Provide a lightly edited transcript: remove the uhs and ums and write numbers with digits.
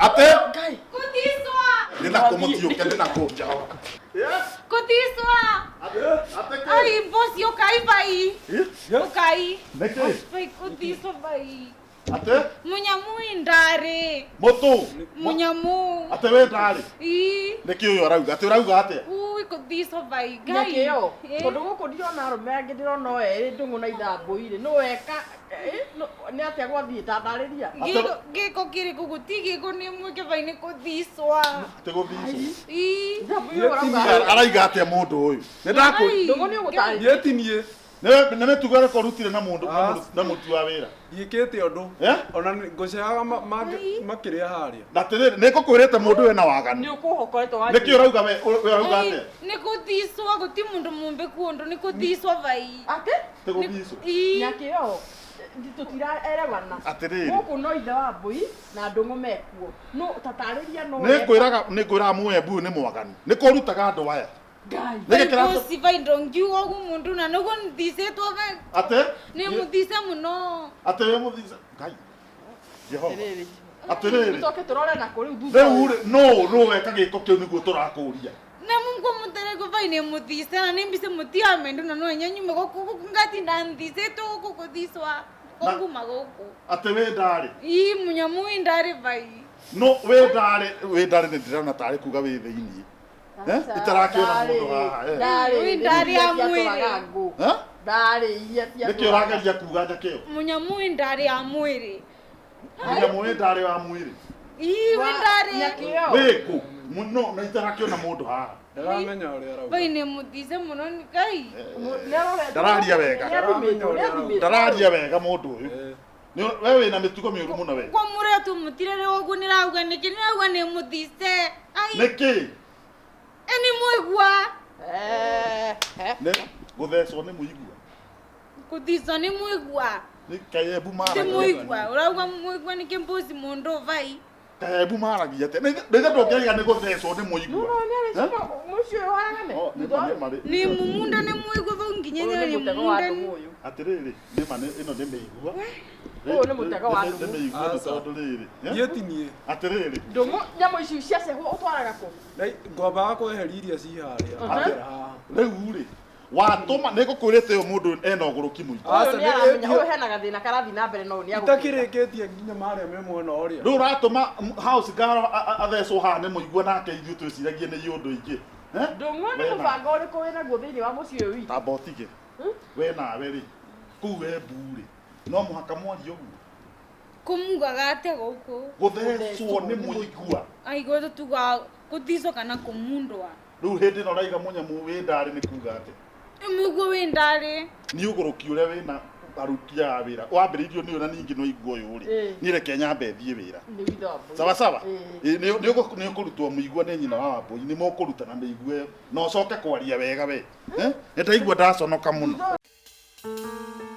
Ate Ngai. Kuthicwa. Nĩ na kũ mũtiũke nĩ na kũ Jehova. Kuthicwa. Ate kĩ? Ai bosi ukai vai. Ukai. Nĩkĩ? Vai kuthicwa vai. Ate Munyamu indari. Mũtũ. Munyamu. Ate wĩ ndarĩ. Ii. Nĩkĩ ũyũ arauga? Atĩ ũrauga atĩa? Ui kuthicwa vai. Ngai. Nyakĩo Eh. tondũ gũkũ ndirona arũme angĩ ndĩrona o erĩ ndũng'ũ na ithambũi rĩ nũ weka nĩ atĩa gwathiĩ ta ndarĩria. Gĩko gĩko kĩrĩkũ gũti gĩko nĩ mwĩke vai nĩ kũthicwa. Atĩ gũthicwo. Ii. Ithambũi ũyũ ũrauga Araiga atĩa mũndũ ũyũ? Nĩ ndakũ Ai. Ndũng'ũ nĩ ũgũtarĩria. Niĩ ti niĩ. Nĩ mĩtugo ĩrĩkũ ũrutire na mũndũ Ah. na mũtu wa wĩra? Ndiĩkĩte ũndũ. Eh? Ona ngũcehaga makĩrĩa harĩa. Na atĩrĩrĩ, nĩ ngũkwĩrĩte mũndũ wĩna waganu. Nĩ ũkũhokoretwo wa Nĩkĩ ũrauga we we ũrauga Ai, atĩa? nĩ kũthicwa gũti mũndũ mũmbe kuondo nĩ kũthicwa vai. Atĩ Atĩ gũthicwo. Ii. Nyakĩo tũtiraerewana. Atĩrĩrĩ. Gũkũ no ithe wa mbũi na ndũng'ũ mekuo no tatarĩria no Nĩ ngwĩraga nĩ ngwĩraga mũembu ũyũ nĩ mwaganu. Nĩ kũrutaga andũ aya. Ngai. Nĩkĩ kĩratũ Bosi vai ndongiuga ũguo mũndũ na nĩguo nthicĩtwo vai. Atĩ Nĩ mũthice mũno. Atĩ wĩ mũthice. Ngai. Jehova. Atĩrĩrĩ. Atĩrĩrĩ. Tũcoke tũrore na kũ rĩu thutha Rĩu rĩ no no weka gĩko kĩu nĩguo tũrakũria. Na mungu mũtereko vai nĩ mũthice na nĩ mbice mũtiamendu na no nyanyume gũkũ gũkũ ngatinda nthicĩtwo gũkũ kũthicwa. Kũnguma gũkũ. Atĩ wĩ ndarĩ. Ii mũnyamu wĩ ndarĩ vai. No wĩ ndarĩ wĩ ndarĩ nĩ ndĩrona tarĩ kuga wĩ thĩiniĩ. Eh? Itarakĩona mũndũ haha. Eh? Ndarĩ Wĩ ndarĩ ya mwĩrĩ. ngũ. Eh? Ndarĩ iria Nĩkĩ ũrageria kuga njakĩo? Mũnyamu wĩ ndarĩ ya mwĩrĩ. Mũnyamũ wĩ ndarĩ wa mwĩrĩ. Ii wĩ ndarĩ. Nyakĩo. Wĩ kũ? Mũno na itarakĩona mũndũ haha. Ndaramenya ũrĩa arauga. Vai nĩ mũthice mũno nĩ Ngai. Ndararia wega. Ndararia wega mũndũ ũyũ. Eh. We wĩna mĩtugo mĩũru mũno we. Kwa mũrĩa tu mũtirere ũguo nĩrauga nĩkĩ nĩrauga nĩ mũthice. Ai. Nĩkĩ? Ĩ nĩ mũigua. Nĩ gũthecwo nĩ mũigua. Kũthicwo nĩ mũigua. Nĩ kaembu Ti maragia. mũigua. Ũrauga mũigua nĩkĩ mbuci mũndũ vai. Kaembu maragia atĩa? Nĩ ithe ndũngĩaiga nĩ gũthecwo nĩ mũigua. Mũciĩ ũyũ haragane. Oh, nĩ ma nĩ ma rĩ. Nĩ mumunda nĩ mũigua vau nginya Ũyũ nĩ nĩ mũtego wa mumunda. ndũng'ũ ũyũ. Atĩrĩrĩ, nĩ ma ĩno nĩ mĩigua. Ũyũ nĩ mũtego wa Nĩ ndũng'ũ. mĩigua nĩ Aca. tondũ rĩrĩ. Eh? Niĩ ti niĩ. Atĩrĩrĩ, Ndũng'ũ nyamũ ici ciacehwo ũtwaraga kũ? Ngwambaga kweheria iria ci harĩa. Atĩ- Ngakĩra haha. rĩu rĩ watũma nĩ ngũkwĩrĩte ũyũ mũndũ ena ũgũrũki mũingĩ. Ũyũ Aca, nĩ aramenya nĩ- ũyũ hena gathĩna karathiĩ na mbere no ũyũ nĩ agũkĩra. Itakĩrĩkĩtie nginya marĩa me mwena ũrĩa. Rĩu ũratũma house girl athecwo haha nĩ mũigua nake ithuĩ twĩciragie nĩ ũndũ ingĩ. Eh? Ndũng'ũ nĩ We na- mũbango ũrĩkũ wĩnaguo thĩinĩ wa mũciĩ ũyũ witũ? Tamba ũtige. We nawe rĩ kũu wembu rĩ no mũhaka mwarie ũguo. Kũmugaga atĩa gũkũ? Gũthecwo nĩ mũigua. Aigua tũtugaga kũthicwo kana kũmundwa. Rĩu hĩndĩ ĩno ũraiga mũnyamũ wĩ ndarĩ nĩ kuga atĩa? Nĩ mũigua wĩ ndarĩ. Nĩ ũgũrũki ũrĩa wĩna aruti a wĩra wambĩrĩirio nĩ ũyũ na ningĩ no igua ũyũ rĩ Ĩĩ. niĩ reke nyambe thiĩ wĩra. Nĩ witho wa mbũi. Sawa sawa. Ĩĩ. Ĩĩ, nĩ ũkũrutwo mũigua nĩ nyina wa wambũi nĩ mũkũrutana mĩigua ĩyo na ũcoke kwaria wega we. Eh? Nĩ ndaigua ndaconoka mũno. Thutha